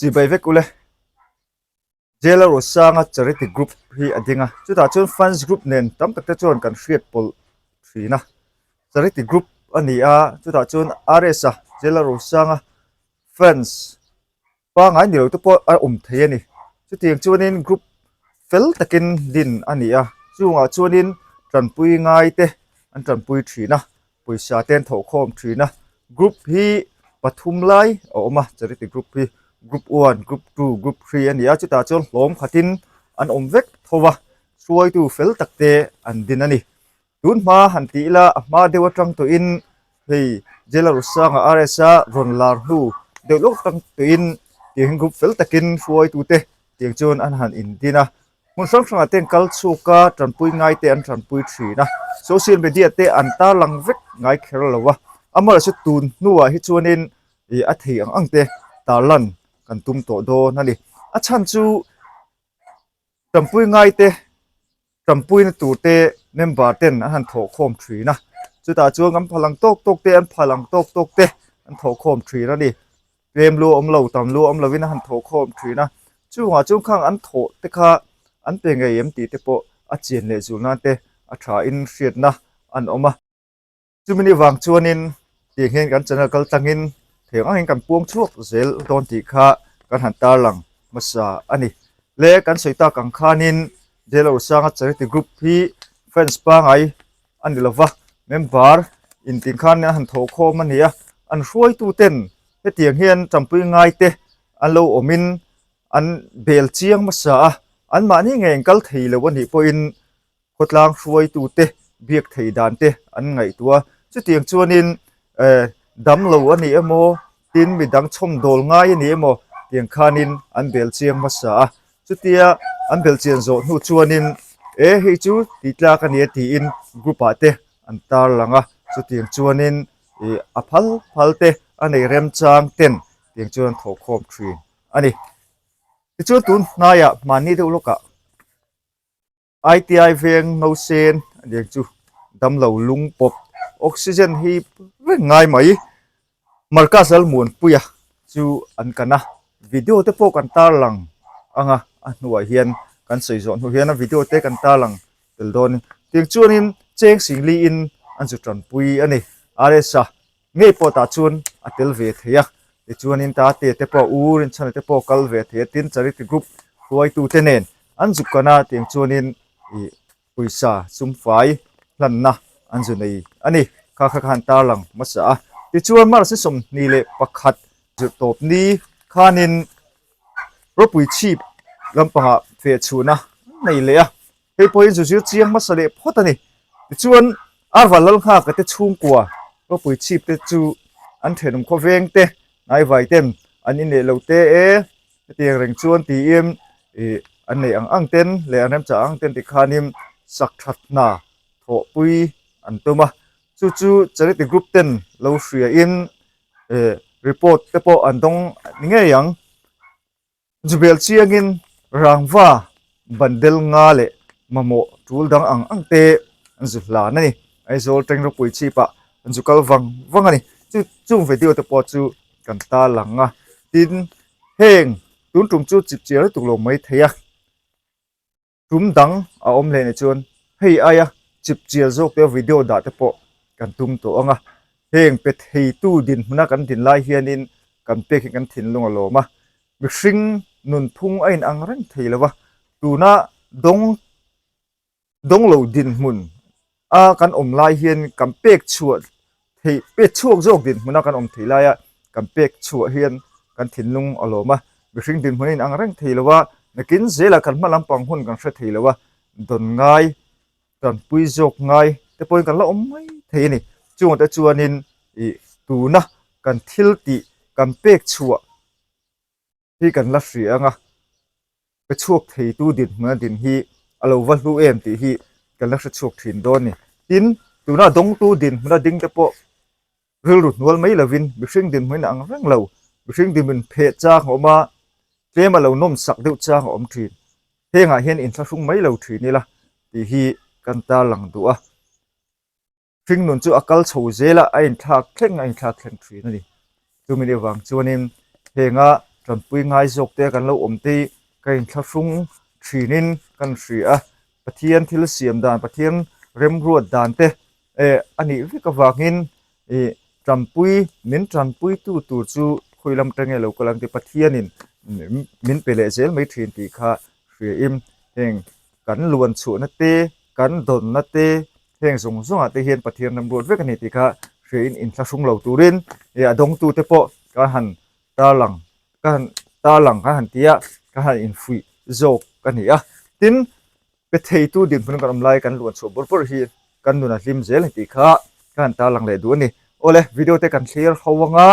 Chibai vek ule. Jailer Rosanga Charity Group hi a ding a, chutah chuan fans group nen tam tak te chuan kan hriat pawlh thin a. Charity Group a ni a, chutah chuan RS-a Jailer Rosanga fans pangngai ni lo te pawh a awm thei a ni. Chutiang chuanin group fel takin din a ni a, chungah chuanin tanpui ngai te an tanpui thin a. Pawisa te an thawh khawm thin a, group hi pathum lai a awm a charity group hi group one, group two, group three a ni a chutah chuan hlawm khatin an awm vek tho a hruaitu fel tak te an din a ni tun hma han tih ila a hma deuh atang tawhin hei Jailer Rusanga R S a rawn lar hnu deuh lawk atang tawhin tiang group fel takin hruaitu te tiang chuan an han indin a. Hmun hrang hrangah te an kal chhuak a, tanpui ngai te an tanpui thin a, social media te an tarlang vek ngai kher lo a, amaherawhchu tun hnuah hi chuanin ih a thei ang ang te tarlan kan tum tawh dawn a ni. A chhan chu tanpui ngai te tanpuina tur te member ten an han thawh khawm thin a, chutah chuan an phal ang tawk tawk te an phal ang tawk tawk te an thawh khawm thin a ni. Tlem lu awm lo, tam lu awm lovin a han thawh khawm thin a, chungah chuan khang an thawh te kha an pe ngei em tih te pawh a chian leh zul nan te a tha in hriatna an awm a. Chumi ni vang chuanin tiang hian kan channel kal tlangin thei ang angin kan puang chhuak zel dawn tih kha kan han tarlang hmasa a ni. Le kan sawi tak ang khanin Jailer Sanga Charity Group hi fans pangai a ni lova, member intin khan an han thawh khawm a ni a, an hruaitu ten hetiang hian tanpui ngai te an lo awmin an bel chiang hmasa a, anmahni ngei an kal thei lo a nih pawhin khawtlang hruaitu te biak thei dan te an ngaihtuah a, chutiang chuanin eh dam lo a ni emaw tin midang chhawmdawl ngai a ni emaw tiang khanin an bel chiang hmasa a. Chutia an belhchian zawh hnu chuanin e hei chu tih tlak a nia tiin group ah te an tar lang a, chutiang chuanin ih a phal phal te a nei remchang ten tiang chuan an thawh khawm thin a ni. Tichuan tun hnaiah hmanni deuh lawkah ITI veng no sen a niang chu damlo lung pawp oxygen hi reng ngai mai Marcus Lalmuanpuia chu an kan a video te pawh kan tarlang ang a a hnuah hian kan sawi zawh hnu hian a video te kan tarlang tel dawn tiang chuanin cheng singli in an zu tanpui a ni R_S a ngei pawh tah chuan a tel ve thei a tichuanin ta te te pawh u rinchhana te pawh kal ve thei a tin charity group hruaitu te nen an zuk kan a tiang chuanin ih pawisa sumfai hlanna an zu nei a ni kha kha khan tarlang hmasa a tichuan March 21 zirh tawp ni khanin ropui chhip lampangah feh chhuhna an nei leh a. Hei pawhin zu zir chiang hmasa leh phawt a ni. Tichuan, Arva Lalnghaka te chhungkua ropui chhip te chu an thenawm khawveng te, hnaivai ten an inleh lo te e, hetiang reng chuan tiin ih an neih ang ang ten leh an remchah ang ten tikhanin sak that hna thawhpui an tum a. Chu chu charity group ten lo hriain ih report te pawh an dawng ni ngei ang. Zubel chiangin rangva bandel nga leh mamawh tul dang ang ang te an zu hlan a ni. Aizawl tank ropui chhipah an zu kal vang vang a ni. Chu chung video te pawh chu kan ta lang a. Tin, heng tun tum chu chip chiar lutuk lo mai thei a. Tum dang a awm leh nih chuan hei aia chip chial zawk te video dah te pawh kan tum tawh ang a, heng pe theitu dinhmuna kan din lai hianin kan pek hi kan thinlung a lawm a, mihring nunphung a inang reng thei lo va, tuna dawng dawng lo dinhmun a kan awm lai hian kan pek chhuah theih pek chhuak zawk dinhmuna kan awm theih laia kan pek chhuah hian kan thinlung a lawm a, mihring dinhmun a inang reng thei lo a, nakin zela kan hma lampang hun kan hre thei lo a, dawn ngai, tanpui zawk ngai te pawhin kan la awm mai thei a ni. Chungah te chuanin ih tuna kan thil tih kan pek chhuah hi kan la hria ang a, pe chhuak theitu dinhmun a din hi a lo va hlu em tih hi kan la hre chhuak thin dawn a ni. Tin, tuna dawngtu dinhmun a ding te pawh rilru hnual mai lovin mihring dinhmun ang reng lo, mihring dinhmun pheh chang a awm a, tlem a lo nawm sak deuh chang a awm thin. Hengah hian inthlahrung mai lo thin ila tih hi kan tarlang duh a. Hringnun chu a kal chho zel a, a inthlak thleng a inthlak thleng thin a ni. Chumi ni vang chuanin henga. Tanpui ngai zawk te kan lo awm te hi ka inthlahrung thinin kan hria a, Pathian thil siam dan, Pathian remruat dan te eh a nih vek avangin ih tanpui min tanpuitu tur chu khawi lam atang nge lo kal ang tih Pathianin min pe leh zel mai thin tih kha hriain heng kan luan chhuahna te kan dawnna te heng zawng zawngah te hian Pathian remruat vek a ni tih kha hriain inthlahrung lo turin ih a dawngtute pawh ka han tarlang ka han tarlang ka han ti a ka han infuih zawk a ni a tin pe theitu dinhmun kan awm lai kan luan chhuah bawrh bawrh hi kan nun a hlim zel a ni tih kha ka han tarlang leh duh a ni awle video te kan thlir ho anga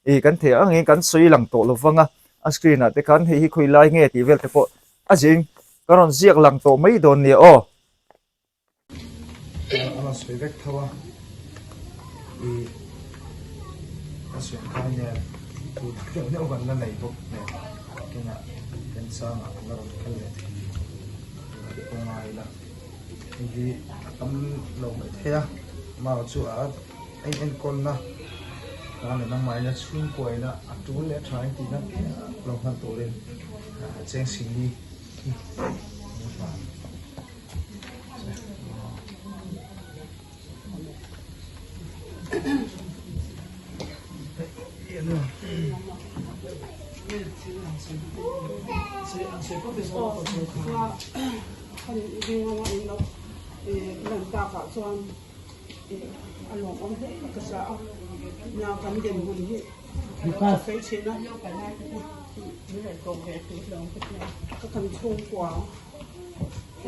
ih kan theih angin kan sawi lang tawh lo vang a a screen ah te khan hei hi khawi lai nge tih vel te pawh a zing ka rawn ziak lang tawh mai dawn nia aw. A rawn sawi vek tho a, ih a sawi khai nen thu deuh deuh kan la nei bawk nen kinah remchangah kan la rawn kal leh thei tur a ngai ila hei hi a tam lo mai thei a amaherawh chu a enkawlna tan leh nangmahina chhungkuaina a tul leh a tha intihna lo hman turin cheng singli hi an hlan.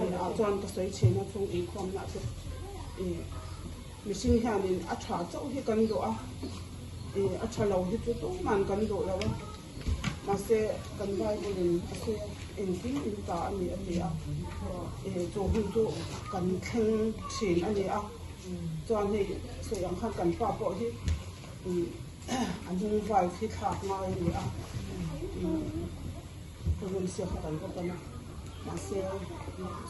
Ah chuan ka sawi thin a chung inkhawmna chu ih mihring hianin a tha chauh hi kan duh a ih a tha lo hi chu tumah kan duh lo a mahse kan bible in a sawi a engkim in ta a ni a ti a ih chu hun chu kan thleng thin a ni a chuan hei sawi ang khan kan pa pawh hi ih a hnung valve hi thlak ngai a ni a ih. Ka rawn siak kha kan va pan a, mahse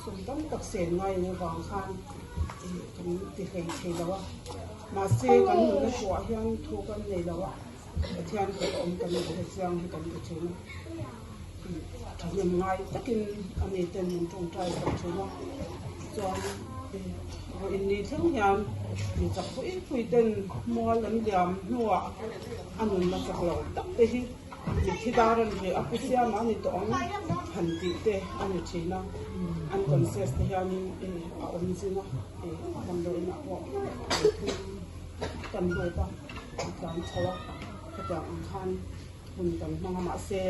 sum tam tak sen ngai ang avang khan kan ti hlei thei lo a, mahse kan nunna thuah hian thu kan nei lo a, Pathian kut a awm kan ni he chiang hi kan ti thin a, thahnem ngai takin a mi ten min tawngtai sak thin a, chuan vawiin ni thleng hian mi chak pui pui ten mual an liam hnuah a nunna chak lo tak te hi. Mitthi dar an ve a, pu Siama a ni tawh ang han tih te a ni thin a, an conscious te hianin a awm zing a, damdawiin ah pawh thum kan lut a, a tlan chho a, khatiang ang khan hun kan hmang a mahse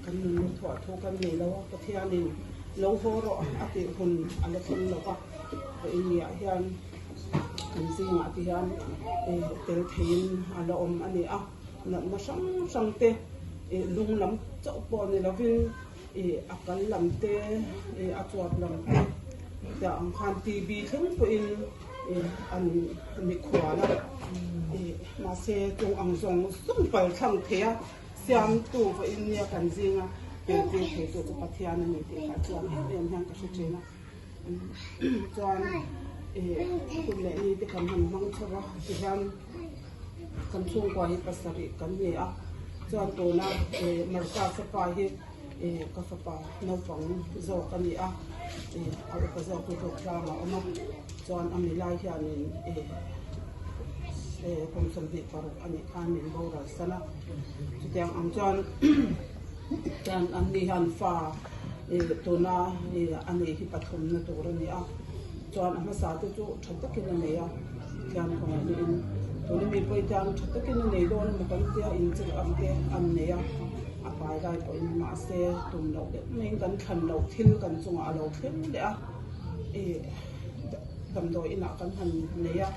kan nunna thuah thu kan nei lo a, Pathianin lo haw rawh a tih hun a la thleng lo va, vawiin ah hian. Kan zingah te hian tel theiin a la awm a ni a, natna hrang hrang te lung lam chauh pawh ni lovin a kal lam te, a chuap lam te tah ang khan T_B thleng pawhin an mikhual a, mahse tung ang zawng zawng pal thlang thei a, siamtu vawiin nia kan zinga tel tir thei chu chu Pathian a ni tih kha chuan em em hian ka hre thin a. Chuan kum leh ni te kan han hmang chho a tihian kan chhungkua hi pasarih kan ni a chuan tuna Marcus-a pa hi ka fapa naupang zawk a ni a a upa zawk hi Rotlang a awm a chuan a milai hianin kum 26 a nih khan min boral san a chutiang ang chuan chuan an ni hian fa. Ih tuna ih a nei hi pathumna tur a ni a, chuan a hmasa te chu tha takin a nei a, thian khawngaih niin tuna mi pawh hian tha takin a nei dawn emaw kan tia in check up te an nei a, a pai lai pawhin mahse tum loh deuh maiin kan thlan loh thil kan chungah a lo thleng leh a, ih damdawi inah kan han nei a,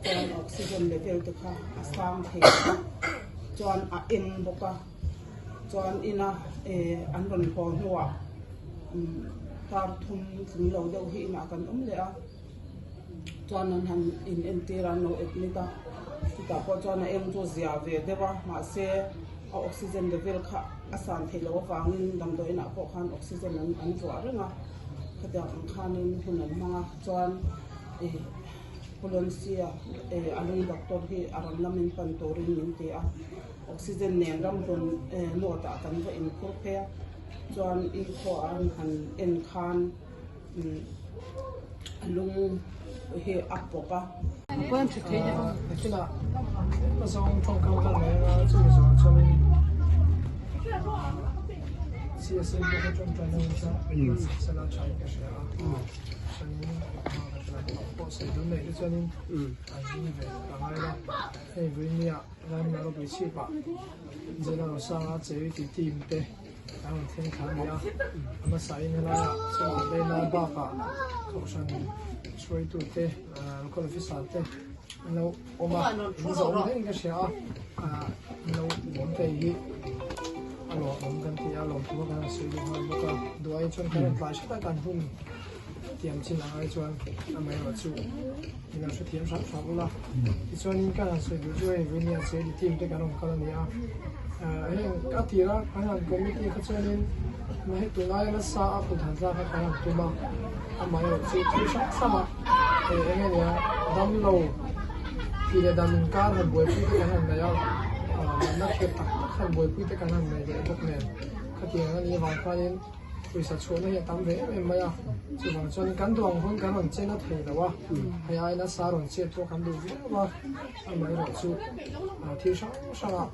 chuan oxygen level te kha a sang thei a, chuan a eng bawk a. Chuan ina an rawn haw hnuah kar thum tling lo deuh hi inah kan awm leh a, chuan an han in entir a an lo admit a, chutah pawh chuan a eng chu zia ve deuh a, mahse a oxygen level kha a san theih loh avangin damdawi inah pawh khan oxygen an an vuah reng a, khatiang ang khanin hun an hmang a, chuan ih Pulonsia a lung doctor hi a rawn lamin pan turin min ti a. Oxygen nen ramhlun north ah kan va inkhur phei a, chuan i khaw an han en khan a lung hi a pawp a. Nakinah ka zawng tawngkam ka nei a, chumi zawng chuanin CSA pawh kha tawngtai na nasa sela tha in ka hria a, chuanin pawh sawi dun nei te chuanin an zing ve ka ngai la, hei vawinia Ramna ropui chhipah General Sanga Charity Team te an rawn thleng thla a ni a, a hmasain helaiah chungah Leila bakah Kohhran hruaitute, Local Officer te an lo awm a, an zawh awm hlein ka hria a, an lo awm thei hi a lawmawm kan ti a, lawmthu kan han sawi duh nghal bawk a, duh aiin chuan kan rawn tlai hret a kan hun tiam chin ang ai chuan amaherawhchu min lo hrethiam hram hram ula tichuanin ka han sawi duh chu hei Vinia Cheli team te kan rawn kal a ni a heng a tira kan han committee kha chuanin hei tunlaia nasa a kut han tlak kha kan han tum a amaherawhchu thil hrang hrang a eng nge nia damlo thih leh dam inkar han buaipui te kan han nei a natna khirh tak tak han buaipui te kan han nei leh bawk nen khatiang a nih avang khanin Pawisa chhuahna hi a tam ve em em mai a, chuvang chuan kan duh ang hun kan rawn chen a thei lo a, hei aiin a sa rawn chet pawh kan duh viau a, amaherawh chu thil hrang hrangah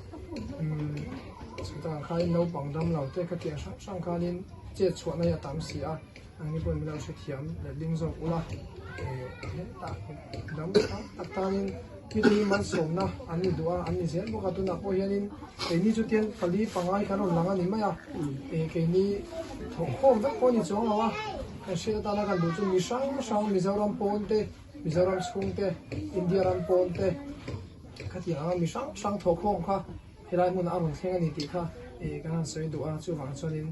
umm chutah khanin naupang dam lo te khatiang hrang hrang khanin chet chhuahna hi a tam si a, anni pawhin min lo hrethiam leh ding zawk ula, hetah dam tam tak tanin mite hi malsawmna an ni duh a, an ni zel bawk a, tunah pawh hianin keini chu tian pali pangai kan rawn lang a ni mai a. Keini thawhkhawm vek pawh a ni chuang lo a, kan hriat atana kan duh chu mi hrang hrang Mizoram pawn te, Mizoram chhung te, India ram pawn te khatiang anga mi hrang hrang thawhkhawm kha helai hmunah a rawn thleng a ni tih kha kan han sawi duh a, chuvang chuanin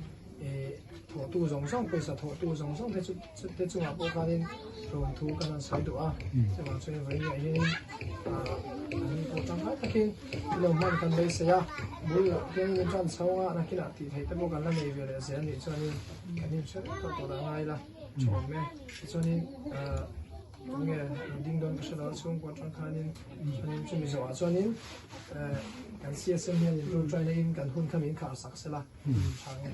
thawhtu zawng zawng pawisa thawhtu zawng zawng te chu te chungah pawh khanin lawmthu kan han sawi duh a, chuvang chuanin vawiin hianin an pawh tangkai takin Ilo hman kan beisei a, bul loh hian in tan chho anga nakinah tih theih te pawh kan la nei ve leh zel anih chuanin kan inhre vek tawh tur a ngai la tha awm e. Tichuanin ahh tunge lo ding dawn ka hre lo a chhungkua atang khanin chuanin chumi zawhah chuanin ehh kan CSM hian in tawngtaina in kan hun kha min khar sak sela tha nge.